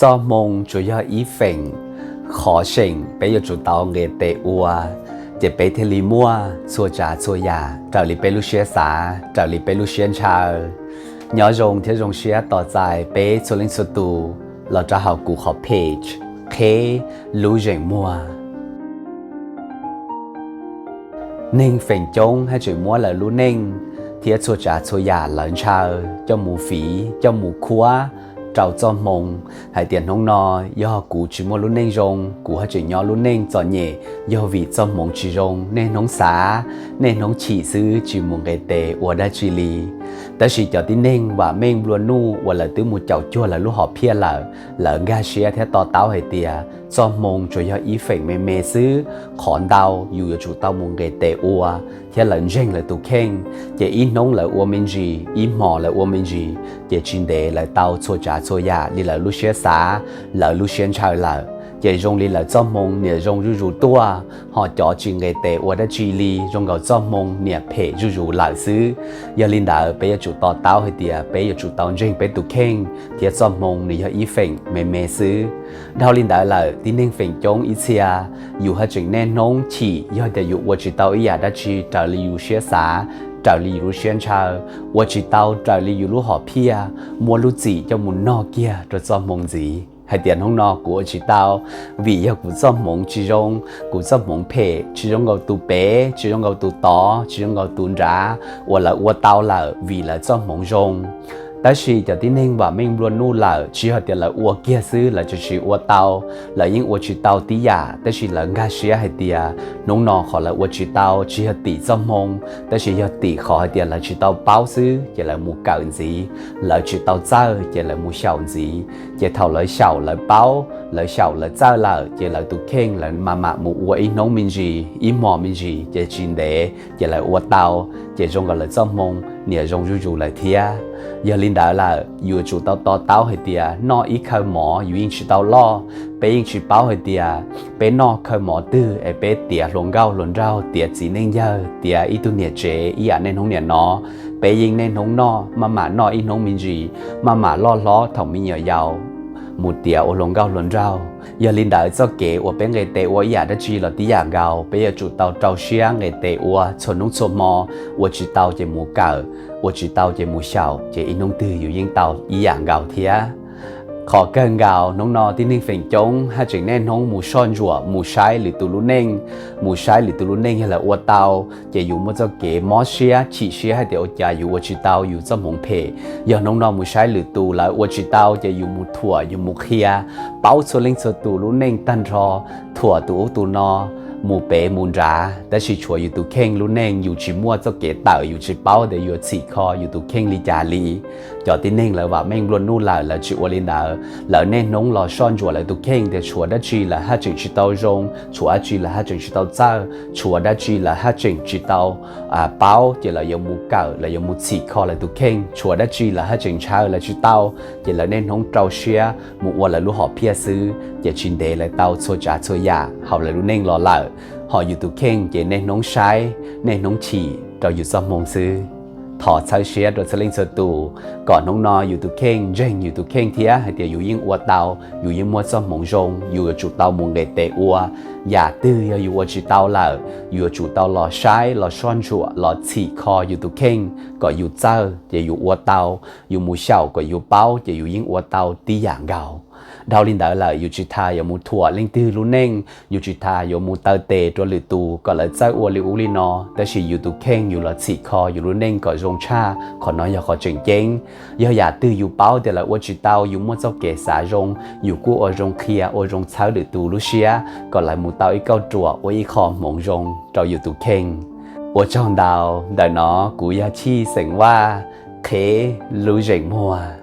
Txoj hmoo tsuas yog ib feem, qhov seem peb yuav tsum tau nqis tes ua, ces peb thiaj li muaj txhua tsav txhua yam raws li peb lub siab xav, raws li peb lub siab ntshaw. Nyob zoo thiab zoo siab tos txais peb txhua leej txhua tus los rau hauv kuv qhov page Qheb Lub Zeem Muag. Neeg feem coob haj tseem muab lawv lub neej thiab txhua tsav txhua yam lawv ntshaw coj mus fiv coj mus khuab rau txoj hmoo. Hais tias hnub no yog kuv tsis muaj lub neej zoo, kuv haj tseem nyob lub neej txom nyem, yog vim txoj hmoov tsis zoo. Niaj hnub xav, niaj hnub chim xwb, tsis mus nqis tes ua dab tsi li. Tab sis cov tib neeg vam meej nplua nuj uas lawv twb mus caum cuag lawv lub hom phiaj lawm, lawv nkag siab thiab to taub hais tias txoj hmoo tsuas yog ib feem me me xwb, qhov ntau yus yuav tsum tau mus nqis tes ua, thiab lawv ntseeg lawv tus kheej. Ces ib hnub lawv ua me ntsis, ib hmos lawv ua me ntsis, ces tsis ntev lawv tau txhua tsav txhua yam li lawv lub siab xav, lawv lub siab ntshaw lawm. Ces zoo li lawv txoj hmoo niam zoo zuj zus tuaj, ho cov tsis nqis tes ua dab tsi li zoo nkaus txoj hmoo niam phem zuj zus lawm xwb. Yog li ntawd peb yuav tsum to taub hais tias peb yuav tsum tau ntseeg peb tus kheej thiab txoj hmoo nws yog ib feem me me xwb. Dhau li ntawd lawm tib neeg feem coob ib txhia, yus haj tseem niaj hnub chim yog tias yus ua tsis tau ib yam dab tsi raws li yus siab xav, raws li yus lub siab ntshaw, ua tsis tau raws li yus lub hom phiaj, muab lub txim coj mus nog kiag rau txoj hmoo ntxiv hais tias hnub no kuv ua tsis tau, vim yog kuv txoj hmoov tsis zoo, kuv txoj hmoov phem tsis zoo nkaus tus pem, tsis zoo nkaus tus tod, tsis zoo nkaus tus nrad uas lawv ua tau lawm vim lawv txoj hmoov zoo. Tab sis cov tib neeg vam meej nplua nuj lawm tsis yog tias lawv ua kiag xwb, lawv tsis ua tau, lawv yeej ua tsis tau tib yam, tab sis lawv nkag siab hais tias hnub no qhov lawv ua tsis tau tsis yog tim txoj hmoo, tab sis yog tim qhov hais tias lawv tsis tau paub xwb, ces lawv mus kawm ntxiv, lawv tsis tau txawj ces lawv mus xyaum ntxiv. Ces thaum lawv xyaum lawv paub, lawv xyaum lawv txawj lawm, ces lawv tus kheej lawv mam mam mus ua ib hnub me ntsis, ib hmos me ntsis, ces tsis ntev ces lawv ua tau, ces zoo nkaus lawv txoj hmoo niam zoo zuj zus lawm thiab. Yog li ntawd lawm yus yuav tsum tau to taub hais tias noj ib khaw mov yus yeej tsis tau loj. Peb yeej tsis paub hais tias peb noj khaw mov twg es peb tiav hluas nkauj hluas nraug, tiav txiv neej yawg, tiav ib tug niam tsev ib yam niaj hnub niam no. Peb yeej niaj hnub noj, maj mam noj ib hnub me ntsis, maj mam loj hlob thaum me nyuam yaus mus tiav ua hluas nkauj hluas nraug. Yog li ntawd txoj kev uas peb nqis tes ua ib yam dab tsi los tib yam nkaus, peb yuav tsum tau rau siab nqis tes ua txhua hnub txhua hmo. Ua tsis tau ces mus kawm, ua tsis tau ces mus xyaum, ces ib hnub twg yus yeej tau ib yam nkaus thiab. Qhov kawg nkaus hnub no tib neeg feem coob haj tseem niaj hnub mus soj ntsuam mus saib lwm tus lub neej, mus saib lwm tus lub neej yog lawv ua tau, ces yus muaj txoj kev mob siab chim siab hais tias ua cas yus ua tsis tau, yus txoj hmoov phem. Yog hnub no mus saib lwm tus lawv ua tsis tau ces yus mus thuam yus mus qhia, paub txhua leej txhua tus lub neej tag nrho, thuam tus ub tus no, mus pem mus nrad, tab sis tshuav yus tus kheej lub neej yus tsis muaj txoj kev tawm, yus tsis paub tias yuav txhim kho yus tus kheej li cas li. Cov tib neeg lawv vam meej nplua nuj lawm lawv tsis ua li ntawd, lawv niaj hnub los soj ntsuam lawv tus kheej tias tshuav dab tsi lawv haj tseem tsis tau zoo, tshuav dab tsi lawv haj tseem tsis tau txawj, tshuav dab tsi lawv haj tseem tsis tau paub, ces lawv yuav mus kawm, lawv yuav mus txhim kho lawv tus kheej. Tshuav dab tsi lawv haj tseem ntshaw lawv tsis tau, ces lawv niaj hnub rau siab mus ua lawv lub hom phiaj xwb, ces tsis ntev lawv tau txhua tsav txhua yam hauv lawv lub neej los lawm. Ho yus tus kheej ces niaj hnub saib niaj hnub chim rau yus txoj hmoo xwb. Thov txhawb siab rau txhua leej txhua tus kom hnub no yus tus kheej ntseeg yus tus kheej thiab hais tias yus yeej ua tau, yus yeej muaj txoj hmoov zoo, yus yuav tsum tau mus nqis tes ua. Yam twg yog yus ua tsis tau lawm, yus yuav tsum tau los saib los soj ntsuam los txhim kho yus tus kheej kom yus txawj ces yus ua tau, yus mus xyaum kom yus paub ces yus yeej ua tau tib yam nkaus. Dhau li ntawd lawm yus tsis tas yuav mus thuam leej twg lub neej, yus tsis tas yuav mus taw tes rau lwm tus kom lawv txawj ua li ub li no, tab sis yus tus kheej yus los txhim kho yus lub neej kom zoo tshaj, qhov no yog qhov tseem ceeb. Yog yam twg yus paub tias lawv ua tsis tau, yus muaj txoj kev xav zoo, yus kuj ua zoo qhia ua zoo txhawb lwm tus lub siab kom lawv mus tau ib kauj ruam ua ib qho hmoov zoo rau yus tus kheej. Ua tsaug ntau, ntawm no kuv yog Chij xeem Vaj, Qheb Lub Zeem Muag.